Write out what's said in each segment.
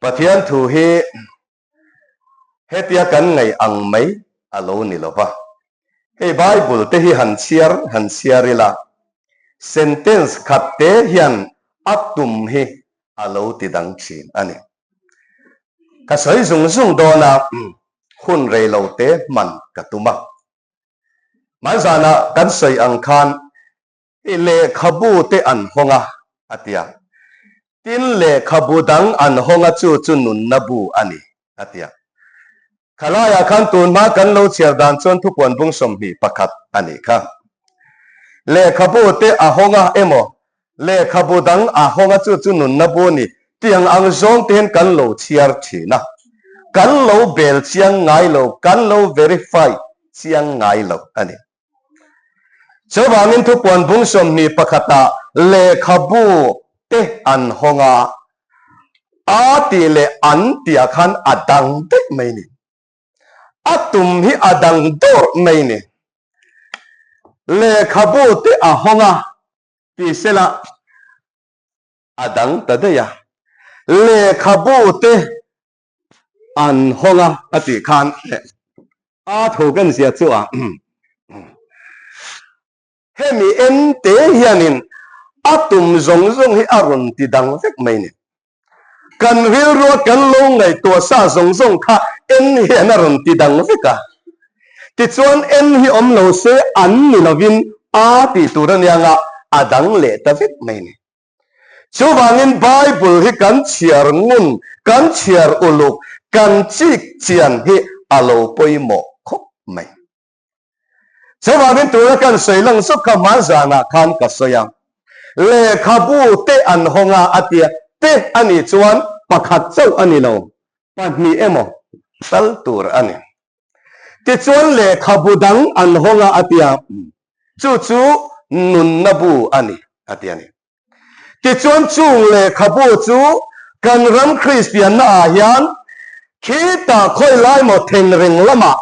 Pathian thu hi hetia kan ngaih ang mai a lo ni lo va. Hei Bible te hi han chhiar han chhiar ila, sentence khat te hian a tum hi a lo ti dang thin a ni. Ka sawi zung zung dawn a, hun rei lo te hman ka tum a. Hmaizanah kan sawi ang khan I lehkhabu te an hawng a, a ti a. Tin, lehkhabu dang an hawng a chu chu nunna bu a ni, a ti a. Khalaiah khan tun hma kan lo chhiar dan chuan thupuan bung 21 a nih kha. Lehkhabu te a hawng a emaw, lehkhabu dang a hawng a chu chu nunna bu a ni tiang ang zawng te hian kan lo chhiar thin a. Kan lo bel chiang ngai lo, kan lo verify chiang ngai lo a ni. Chuvangin thupuan bung 21ah lehkhabu te an hawng a, a tih leh an tihah khan a dang daih mai ni. A tum hi a dang dawrh mai ni. Lehkhabu te a hawng a ti sela a dang ta daih a. Lehkhabu te an hawng a a tih khan a tho kan zia chu a hemi en te hianin a tum zawng zawng hi a rawn ti dang vek mai ni. Kan rilrua kan lo ngaihtuah sa zawng zawng kha en hian a rawn ti dang vek a. Tichuan en hi awm lo se an ni lovin a tih tur anianga a dang leh ta vek mai ni. Chuvangin Bible hi kan chhiar ngun, kan chhiar uluk, kan chik chian hi a lo pawimawh khawp mai. Chuvangin tuna kan sawi lang zawk kha hma zanah khan ka sawi a, lehkhabu te an hawng a a tia, te a nih chuan pakhat chauh a ni lo, pahnih emaw tal tur a ni. Tichuan lehkhabu dang an hawng a a tia, chu chu nunna bu a ni a ti a ni. Tichuan chung lehkhabu chu kan ram Kristianna ah hian khitah khawi lai maw thengreng lamah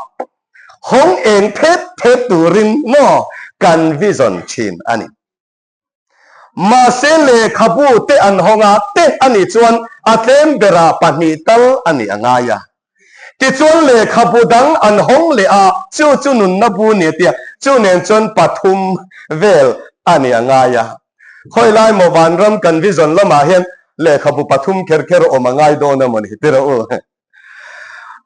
hawng eng phet phet turin maw kan vision thin a ni. Mahse lehkhabu te an hawng a te a nih chuan a tlem berah pahnih tal a nih a ngai a. Tichuan lehkhabu dang an hawng leh a, chu chu nunna bu ni a tia, chu nen chuan pathum vel a nih a ngai a. Khawi lai maw vanram kan vision lamah hian lehkhabu pathum kher kher awm a ngai dawn a maw ni tirh u.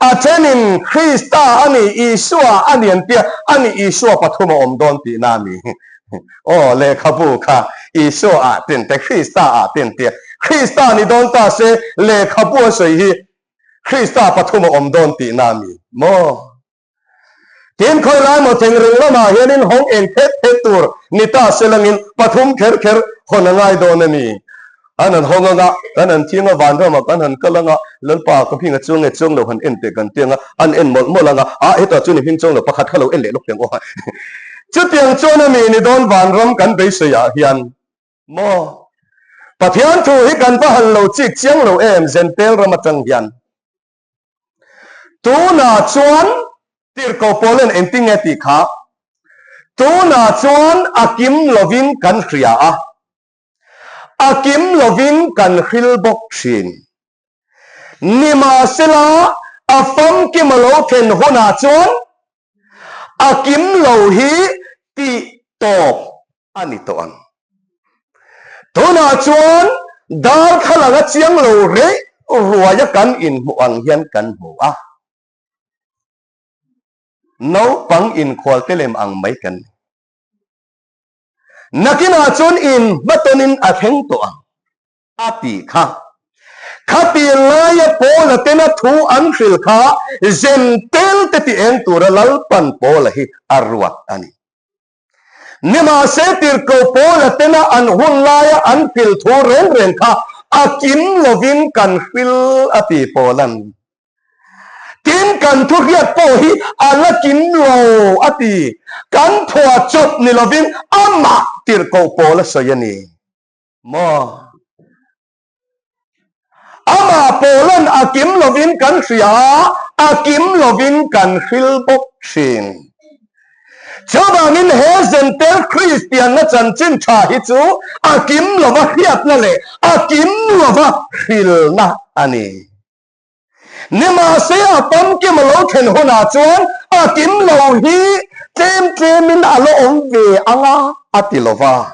A thenin Krista a ni, Isua a ni an tia, a ni Isua pathum a awm dawn tihna a ni. Aw, lehkhabu kha Isua ah ten te, Krista ah ten tia. Krista ni dawn ta se, lehkhabu a sawi hi Krista pathum a awm dawn tihna a ni maw? Tin, khawi lai maw thengreng lamah hianin hawng eng phet phet tur ni ta se langin pathum kher kher hawn a ngai dawn a ni. An han hawng anga, kan han thiang a, vanramah kan han kal anga, Lalpa ka hming a chuang nge chuang lo han en teh kan ti anga, an en mawlh mawlh anga, ah hetah chuan i hming chuang lo pakhat kha lo en leh lawk teh ang aw. Chutiang chuan a mi ni dawn vanram kan beisei ah hian maw Pathian thu hi kan va han lo chik chiang lo em Zentel ram atang hian. Tunah chuan tirhkoh Paulan engtin nge tih kha? Tunah chuan a kim lovin kan hria a, a kim lovin kan hril bawk thin. Nimahsela, a famkim a lo thlen hunah chuan a kim lo hi tih tawp a ni tawh ang. Tunah chuan darthlalang a chiang lo reh ruaia kan inhmuh ang hian kan hmu a. Naupang inkhualte lem ang mai kan ni. Nakinah chuan inhmatawnin a thleng tawh ang a tih kha. Khati laia Paula tena thu an hrilh kha zen tel te ti eng tura Lalpan Paula hi a ruat a ni. Nimahse tirhkoh Paula tena an hun laia an hril thu reng reng kha a kim lovin kan hril a ti Paula'n. Tin kan thu hriat pawh hi a la kim lo a ti. Kan phuah chawp ni lovin amah tirhkoh Paula sawi a ni maw? Amah Paula'n a kim lovin kan hria a, a kim lovin kan hril bawk thin. Chuvangin he Zentel Kristianna chanchin tha hi chu a kim lova hriatna leh a kim lova hrilna a ni. Nimahse a famkim a lo thlen hunah chuan a kim lo hi tlem tlemin a la awm ve ang a, a ti lo va.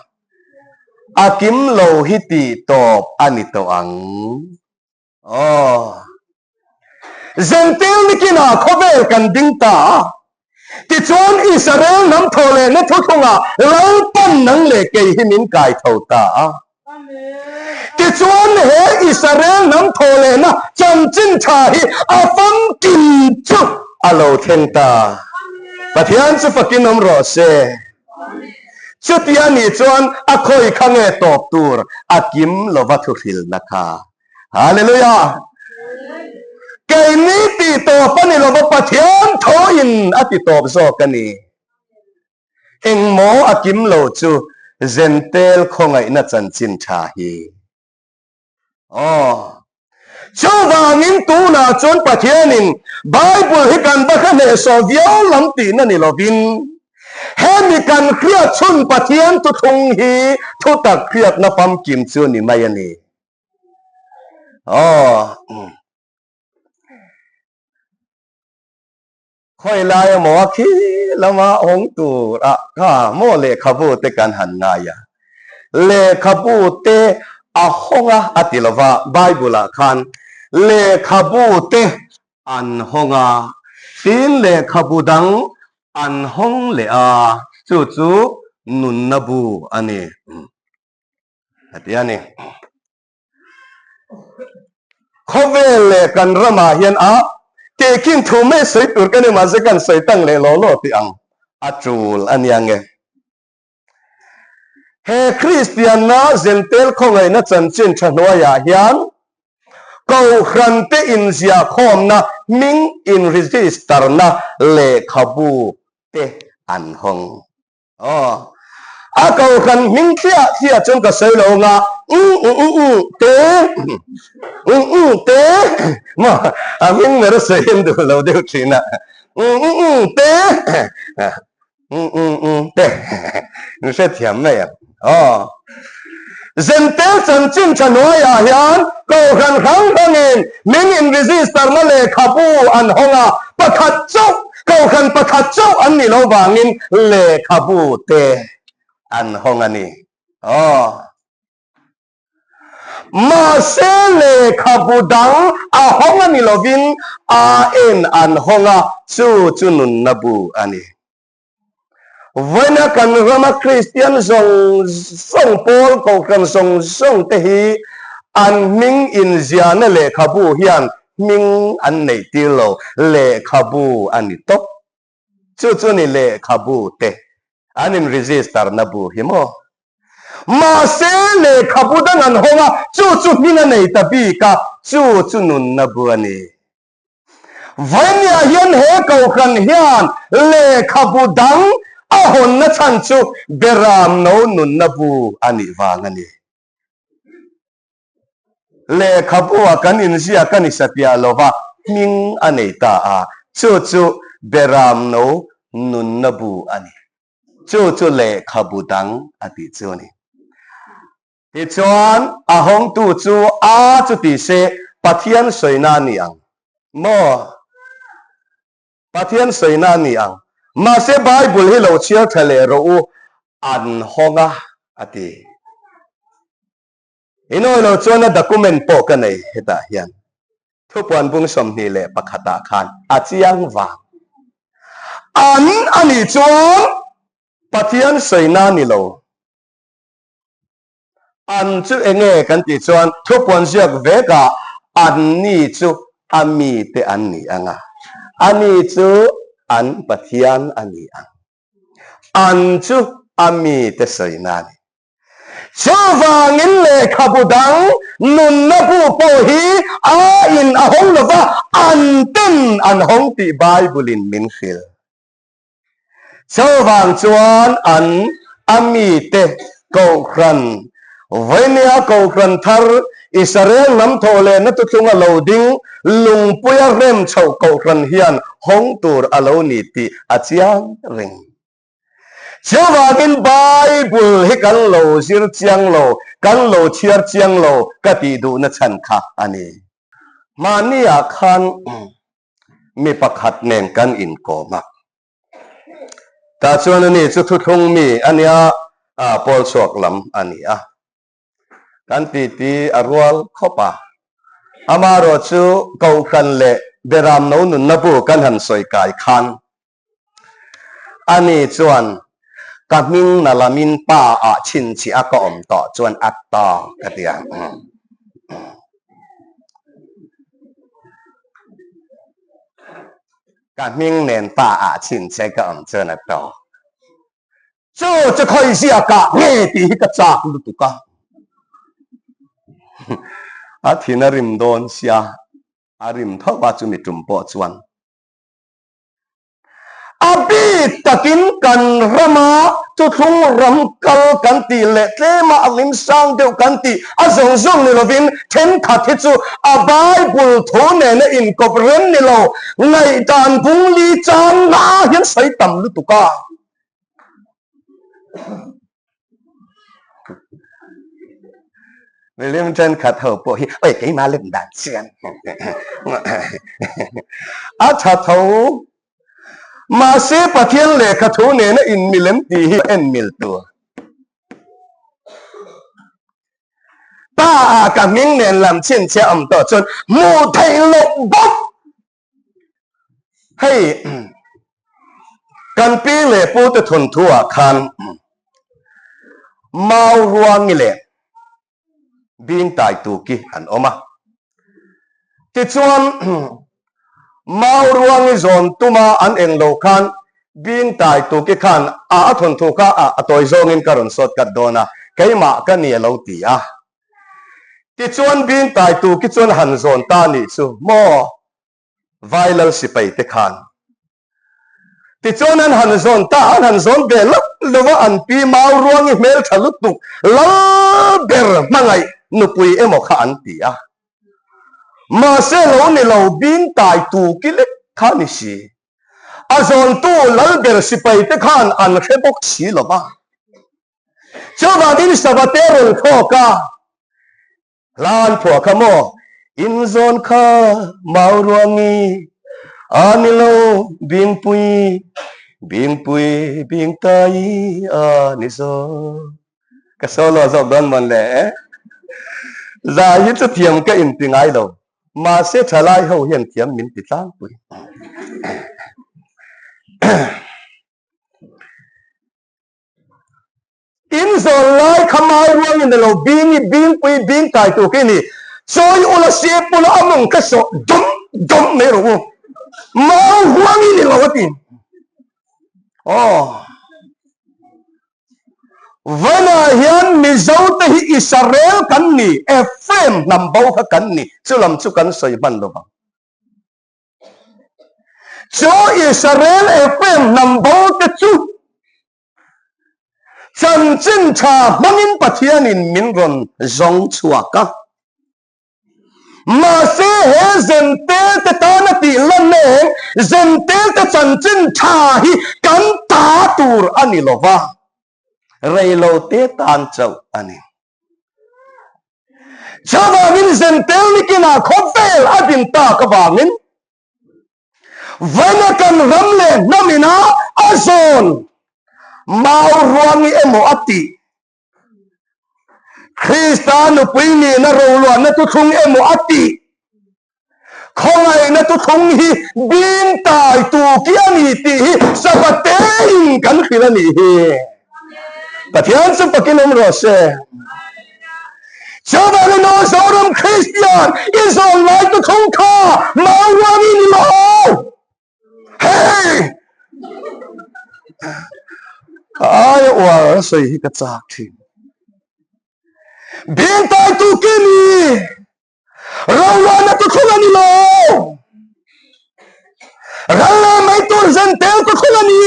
A kim lo hi tih tawp a ni tawh ang. Aw. Zentil nikinah khawvel kan ding ta a. Tichuan Israel hnam thaw lehna thuthlungah Lalpan nang leh kei hi min kai tho ta a. Tichuan he Israel hnam thaw lehna chanchin tha hi a famkim chu a lo thleng ta. Pathian chu fakin awm rawh se. Chutia nih chuan a khawi kha nge tawp tur a kim lova thuhrilna kha. Hallelujah! Keini ti tawp a ni lova Pathian thawiin a ti tawp zawk a ni. Engmaw a kim lo chu Zentel khawngaihna chanchin tha hi. Aw. Chuvangin tunah chuan Pathianin Bible hi kan va hre hnehsawh viau lam tihna ni lovin hemi kan hriat chhun Pathian thuthlung hi thutak hriatna famkim chu ni mai a ni. Aw. Khawi lai emaw a khi lama hawng tur ah kha maw lehkhabu te kan han ngai a. Lehkhabu te a hawng a a ti lova Bible ah khan lehkhabu te an hawng a, tin lehkhabu dang an hawng leh a, chu chu nunna bu a ni. A ti a ni. Khawvel leh kan ramah hian a tehkhin thu mai sawi tur ka ni mahse kan sawi tang leh law law tih ang a tul a nia nge. He Kristianna Zentel khawngaihna chanchin tha hnuaiah hian Kohhran te inziahkhawmna hming in-register-na lehkhabu te an hawng. Aw. A kohhran hming thliah thliah chuan ka sawi lo anga um um um um te um um te maw a hming ber a sawi hian duh lo deuh thin a um um um te um um um te min hrethiam mai ang aw. Zentel chanchin tha hnuaiah hian kohhran hrang hrangin min in-register-na lehkhabu an hawng a, pakhat chauh, kohhran pakhat chauh an nih loh vangin lehkhabu te an hawng a ni. Aw. Mahse lehkhabu dang a hawng a ni lovin a en an hawng a, chu chu nunna bu a ni. Vawiina kan rama Kristian zawng zawng, pawl kohhran zawng zawng te hi an hming inziahna lehkhabu hian hming an neih tir lo, lehkhabu a ni tawp. Chu chu ni lehkhabu te an in register na bu hi maw. Mahse lehkhabu dang an hawng a, chu chu hming a nei ta bik a, chu chu nunna bu a ni. Vawinia hian he kohhran hian lehkhabu dang a hawnna chhan chu Beram no nunna bu a nih vang a ni. Lehkhabu-a kan inziak a ni satliah lova hming a nei ta a, chu chu Beram no nunna bu a ni. Chu chu lehkhabu dang a tih chu a ni. Tichuan, a hawngtu chu a chu ti se Pathian sawina a ni ang maw? Pathian sawina a ni ang. Mahse, Bible hi lo chhiar tha leh rawh u, an hawng a, a ti. Inawi lo chuan a document pawh ka nei hetah hian. Thupuan bung 21 ah khan a chiang vang. An a nih chuan Pathian sawina a ni lo. An chu enge kan tih chuan thupuan ziak vekah an ni chu a mite an ni ang a, a ni chu an Pathian a ni ang. An chu a mite sawina a ni. Chuvangin lehkhabu dang nunna bu pawh hi a in a hawng lova, an ten an hawng tih Bible-in min hrilh. Chuvang chuan an a mite Kohhran, Vawinia Kohhran thar, Israel hnam thawh lehna thuthlunga lo ding, lungpuia rem chhoh Kohhran hian hawng tur a lo ni tih a chiang reng. Chuvangin Bible hi kan lo zir chiang lo, kan lo chhiar chiang lo ka tih duhna chhan kha a ni. Mahniah khan mi pakhat nen kan inkawm a. Tah chuan ani chu thuthlung mi a nia, pawl chhuak lam a ni a. Kan titi a rual khawp a. Amaherawh chu Kohhran leh Beram no nunna bu kan han sawi kai khan Ani chuan, Ka hming na lamin pa ah chhinchhiah a ka awm tawh chuan a ta ka ti a. Ka hming nen pa ah chhinchhiah ka awm chuan a ta. Chu chu khawi ziakah nge tih hi ka chak lutuk a. A thin a rim dawn sia, a rim tho a chumi tum pawh chuan. A bik takin kan rama thuthlung ram kal kan tih leh tlema a lim sang deuh kan tih a zawng zawng ni lovin thenkhat hi chu a Bible thu nena inkawp rem ni lo ngaihdan bungli chang nga hian sawi tam lutuk a. Milim thenkhat ho pawh hi oi keimah lem dan chian a tha tho mahse Pathian lehkha thu nena in milem tih hi en mil tur pa ah ka hming nen lam chhinchhiah awm tawh chuan hmuh theih loh bawk Hei kan pi leh pu te thawnthu ah khan Mau Ruangi leh Bingtai Tuki an awm a. Tichuan Mau Ruangi zawn tuma an eng lo khan Bingtai Tuki khan a a thawnthu kha a tawi zawngin ka rawn sawt kat dawn a, keimah ka ni a lo ti a. Tichuan Bingtai Tuki chuan han zawn ta nih chu maw Vailal sipai te khan. Tichuan an han zawn ta, an han zawn ve lo lo a, an pi Mau Ruangi hmeltha lutuk lal ber hmangaih nupui emaw kha an ti a. Mahse lo ni lo Bingtai Tuki lek kha ni si. A zawntu lal ber sipai te khan an hre bawk si lo va. Chuvangin Sabate rawn thlawk a, hla an phuah kha maw? In zawn kha Mau Ruangi a ni lo, Bingpui, Bingpui, Bingtai a ni zawk. Ka solo zawk dawn mawn le. Zai hi chu thiam ka inti ngai lo. Mahse thalai ho hian thiam min ti tlangpui. In zawn lai kha mau ruangin a lo bing i bingpui bing kai tur khi ni. Chawi ula sep ula a mawng kha sawh dawm dawm mai rawh u. Mau ruangin i lo a ti. Aw. Vanah hian Mizo te hi Israel kan ni, Ephraim hnam bo kha kan ni. Chulam chu kan sawi hman lo vang. Chu Israel Ephraim hnam bo te chu chanchin tha hmangin Pathianin min rawn zawng chhuak a. Mahse he Zentel te tana tih lan eng Zentel te chanchin tha hi kan ta tur a ni lo va, reilote tan chauh a ni. Chuvangin Zentel nikinah khawvel a din tak avangin Vana kan ram leh hnam ina a zawn mau ruangi emaw a tih Krista nupui nihna roluahna thuthlung emaw a tih Khawngaihna thuthlung hi bing tai tu ki a ni tih hi Sabatein kan hrilh a nih hi. Pathian chu pakin awm rawh se. Chuvangin aw Zoram Kristian i zawn lai thuthlung kha mauruang i ni lo. Hey! Ka aia uar a sawi hi ka chak thin. Bing tai tu ki ni. Roluana tu thlung a ni lo. Ral leh mai tur zen tel tu thlung a ni.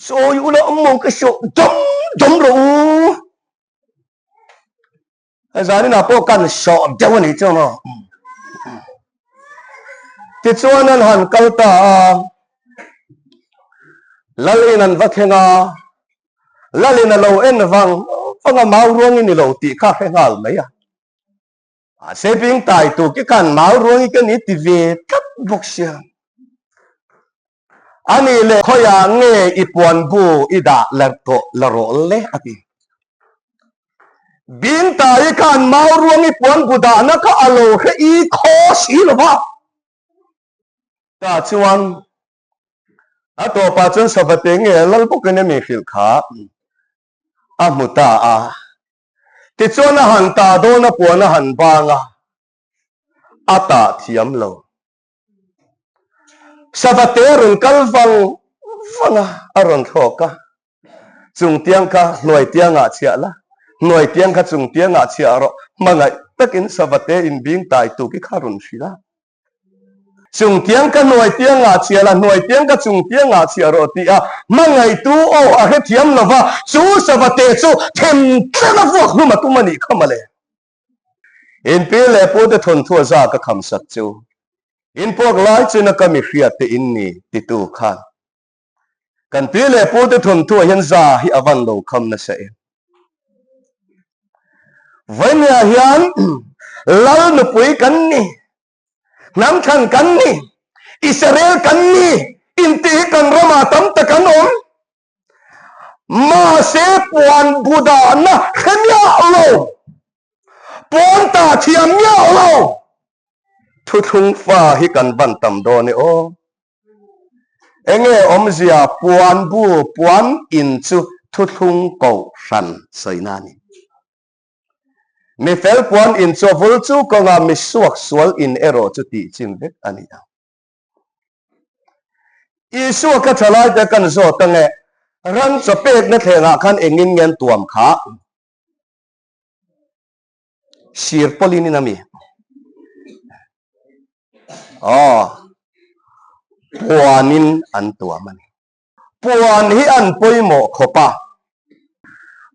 Chawi ula awm maw ka hriau dawm dawm rawh u. Zanin ah pawh kan sawh deuh a ni chu maw. Tichuan an han kal ta a. Lal in an va thleng a. Lalin a lo en vang vang a, mau ruangin i lo tih kha hre nghal mai a. Mahse bingtai tu ki khan mau ruang hi ka ni ti ve tlat bawk sia. A nih leh khawiah nge i puan bu i dah la tawh la rawh le a ti. Bingtai khan mau ruang i puan bu dahna kha a lo hre i khaw si lo va. Tah chuan a tawpah chuan Savate nge lal bawkin a mi hrilh kha a hmu ta a. Tichuan a han tah dawn a puan a han bang a, a tah thiam lo. Savate a rawn kal vang vang a, a rawn thlawk a. Chung tiang kha hnuai tiangah chhiah la, hnuai tiang kha chung tiangah chhiah rawh, hmangaih takin Savate inbing tai tuk i kha rawn hrilh a. Chung tiang ka hnuai tiangah chhiah la, hnuai tiang ka chung tiangah chhiah rawh tih a hmangaihtu aw a hrethiam lo va, chu Savate chu them tlen a vuak hlum a tum a nih kha mawle. In pi leh pu te thawnthu a za ka kham sak chu. In puak lai chuna ka mi hriat te in ni titu khan. Kan pi leh pu te thawnthu ah hian za hi a van lo kham nasa em. Vawinia hian Lal nupui kan ni, hnam thlan kan ni, Israel kan ni intih hi kan ramah tam tak an awm. Mahse puan bu dahna hre miah lo, puan ta thiam miah lo thuthlung fa hi kan van tam dawn e aw. Enge awmzia puan bu puan in chu thuthlung kohhran sawina a ni. Mi fel puan in chu a vul chu kawnga mi suak sual in erawh chu tih chim vek a ni ang. Isua ka thalaite kan zawt ange, ran chaw pekna thlengah khan engin nge an tuam kha? Sir pawlin in ami? Aw, puanin an tuam a ni. Puan hi an pawimawh khawp a.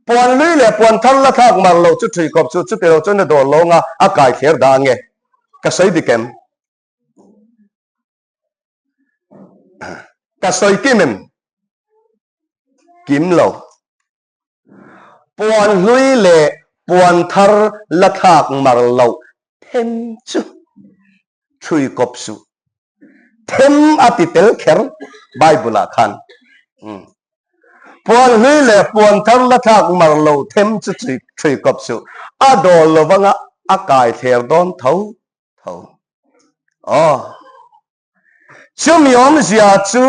Puan lui leh puan thar la thlak mar loh chu thui khawp chu chuti lo chuan a dawr lawnga a kai thler dah ange. Ka sawi dik em? Ka sawi kim em? Kim lo. Puan hlui leh puan thar la thlak mar loh them chu thui kawp suh. Them a ti tel kher Bible ah khan. Puan hlui leh puan thar la thlak mar lo them chu thui kawp suh. A dawl lovanga a kai thler dawn tho tho. Aw. Chumi awmzia chu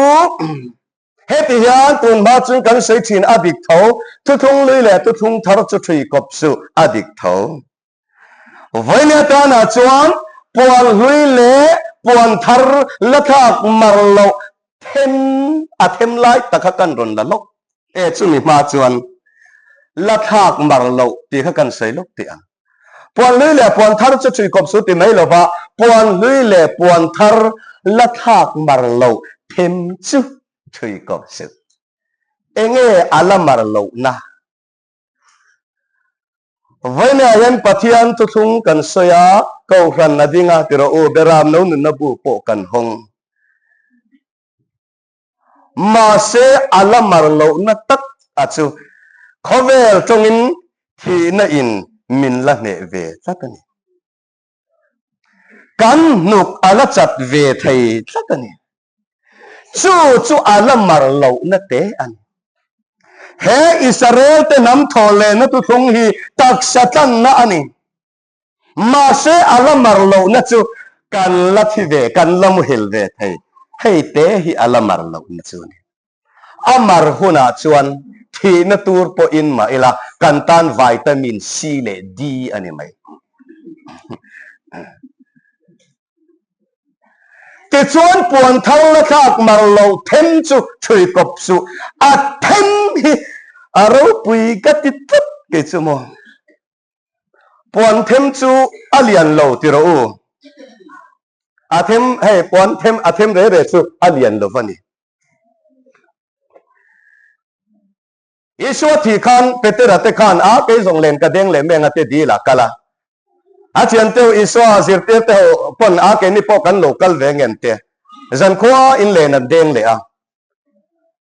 heti hian tun hma chuan kan sawi thin a dik tho, thuthlung lui leh thuthlung thar chu thui kawp suh a dik tho. Vawiin atanah chuan puan hlui leh puan thar la thlak mar loh them a them lai tak kha kan rawn la lawk e chumi hma chuan la thlak mar loh tih kha kan sawi lawk teh ang. Puan hlui leh puan thar chu thui kawp su ti mai lova puan hlui leh puan thar la thlak mar loh them chu thui kawp su. Enge a la mar lohna? Vawiinah hian Pathian thuthlung kan sawi a, Kohhran a ding a ti rawh u, Beram no nunna bu pawh kan hawng. Mahse a la mar lohna tak a chu khawvel tawngin thihna in min la hneh ve tlat a ni. Kan hnuk a la chat ve thei tlat a ni. Chu chu a la mar lohna te a ni. He Israel te hnam thawh lehna thuthlung hi taksa tlanna a ni. Mahse a la mar lohna chu kan la thi ve, kan la muhil ve thei. Hei te hi a la mar lohna chu a ni. A mar hunah chuan thihna tur pawhin mah ila kan tan vitamin C leh D a ni mai. Tichuan puan thar la thlak mar lo them chu thui kawp suh. A them hi a ropui ka ti tlat kei chu maw. Puan them chu a lian lo ti rawh u. A them hei puan them a them re re chu a lian lo va ni. Isua thih khan Petera te khan a kei zawng len ka deng leh meng a te dil a kal a. A thian teu Isua zirtir te ho pawn a keini pawh kan lo kal ve ngem te. Zankhua in len an deng leh a.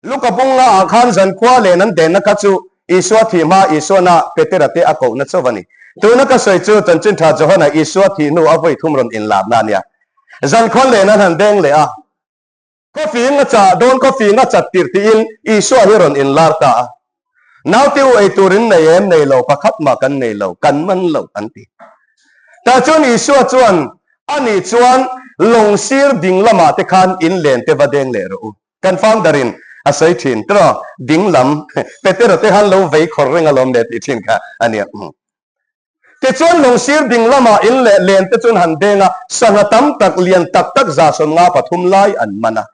Luka bunga ah khan zankhua len an denna kha chu Isua thih hma Isuana Petera te a kohna chauh a ni. Tuna ka sawi chu Chanchin Tha Johana Isua thih hnu a vawi thum rawn inlarna a nia. Zankhawn len an han deng leh a. Khawfing a chah dawn khawfing a chat tirh tiin Isua hi rawn inlar ta a. Naute u ei tur in nei em? Nei lo, pakhat mah kan nei lo, kan man lo an ti. Tah chuan Isua chuan, Ani chuan lawng sir ding lamah te khan in len te va deng leh rawh u. Kan founder in a sawi thin, tiraw ding lam Petera te khan lo vei khawr reng alawm le tih thin kha a nia. Tichuan lawng sir ding lamah in leh len te chuan han deng a, sangha tam tak lian tak tak 153 lai an man a.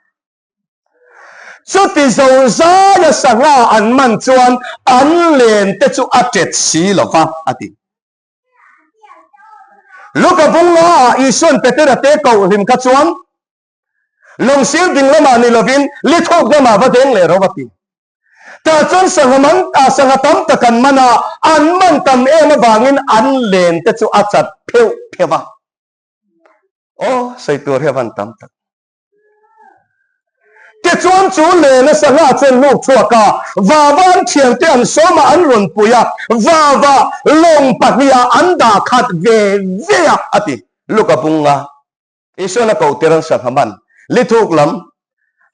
Chuti zozaia sangha an man chuan an len te chu a tet si lo va, a ti. Luka bunga ah Isuan Petera te koh hlim kha chuan lawng sir ding lamah ni lovin lithuk lamah va deng leh ro a ti. Tah chuan sangha man ah sangha tam tak an man a, an man tam em avangin an len te chu a chat pheuh pheuh a. Aw, sawi tur hi a van tam tak. Tichuan chu lena sangha chuan hnuk chhuak a, vava an thiante an sawm a, an rawn pui a, vava lawng pahnih ah an dah khat ve ve a, a ti. Luka bunga Isuan a koh tir an sangha man lithuk lam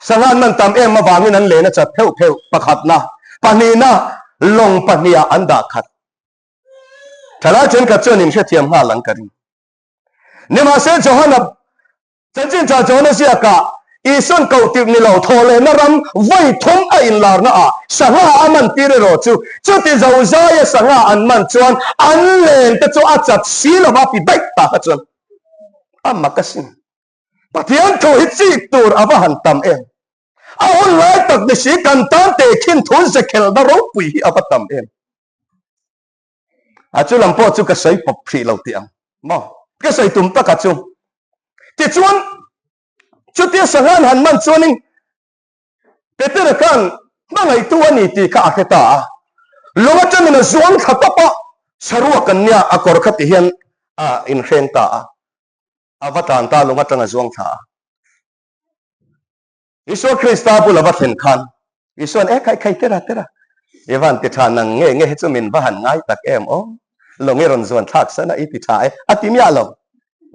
sangha an man tam em avangin an len a chat pheuh pheuh pakhatna, pahnihna lawng pahnih ah an dah khat. Thalai thenkhat chuan inhrethiam nghal ang ka ring. Nimahse Johana Chanchin tha Johana ziakah Isuan koh tirh ni lo thawhlehna ram vawi thum a inlarna ah sangha a man tir erawh chu chuti zozaia sangha an man chuan an len te chu a chat si lova ti daih ta kha chuan A mak asin. Pathian thu hi chik tur a va han tam em. A hun lai tak ni si kan tan tehkhin thu zekhelna ropui hi a va tam em. A chu lam pawh chu ka sawi pawp hrih lo tih ang maw. Ka sawi tum tak a chu. Tichuan chutia sanghan han man chuanin Petera khan hmangaihtu a ni tih kha a hre ta a, lung atangin a zuang thla tawp a, saruak an nia a kawr kha ti hian a inhreng ta a, a va tlan ta lung atang a zuang thla a. Isua Krista bula va thlen khan Isua'n e khai khai tera tera i van ti tha nang nge nge hi chu min va han ngai tak em aw, lung i rawn zuan thlak san a i ti tha e a ti miah lo.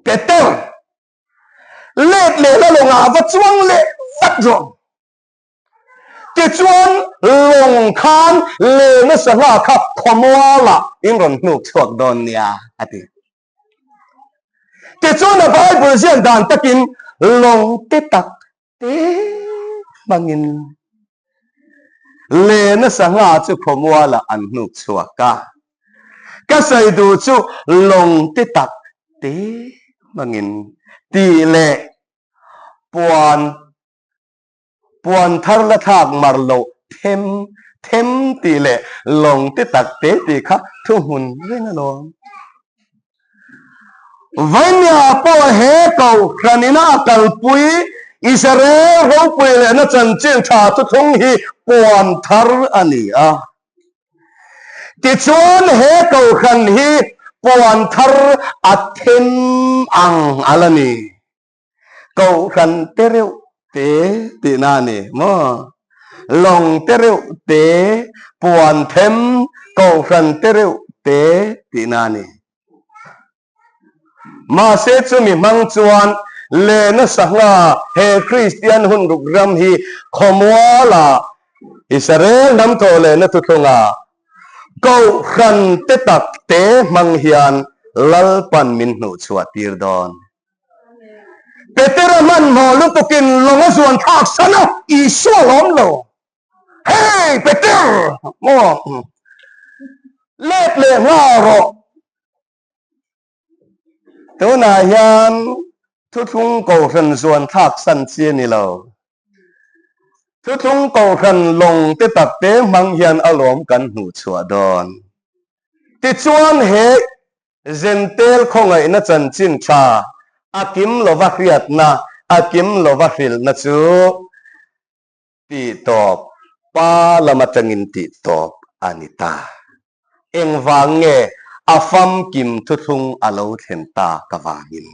Peter! Let leh la lawngah a va chuang leh vat zawk. Tichuan lawng khan lena sangha kha khawmualah in rawn hnuk chhuak dawn nia a ti. Tichuan a Bible ziak dan takin lawng te tak te hmangin lena sangha chu khawmualah an hnuk chhuak a. Ka sawi duh chu lawng te tak te hmangin tih leh puan puan thar la thlak mar loh them them tih leh lawng te tak te tih kha thuhmun reng alawm. Vainia pawh he kohhran ina a kalpui Israel ropui lehna chanchin tha thuthlung hi puan thar a ni a. Tichuan he kohhran hi puan thar a them ang a la ni. Kohhran te reuh te tihna a ni maw? Lawng te reuh te, puan them, kohhran te reuh te tihna a ni. Mahse chumi hmang chuan lehna sangha he Kristian hun ruk ram hi khawmualah Israel hnam thawh lehna thuthlunga Kohhran te tak te hmang hian Lalpan min hnuhchhuah tir dawn. Petera hmanhmawh lutukin lawng a zuan thlak san a, Isua lawm lo. Hey Peter! Maw? Let leh nghal rawh. Tunah hian thuthlung kohhran zuan thlak san chi a ni lo. Thuthlung kohhran lawng te tak te hmang hian alawm kan hmuh chhuah dawn. Tichuan he Zentel khawngaihna chanchin tha a kim lova hriatna, a kim lova hrilhna chu Tih tawp, pa lam atangin tih tawp a ni ta. Engvang nge a famkim thuthlung a lo thlen ta ka vangin?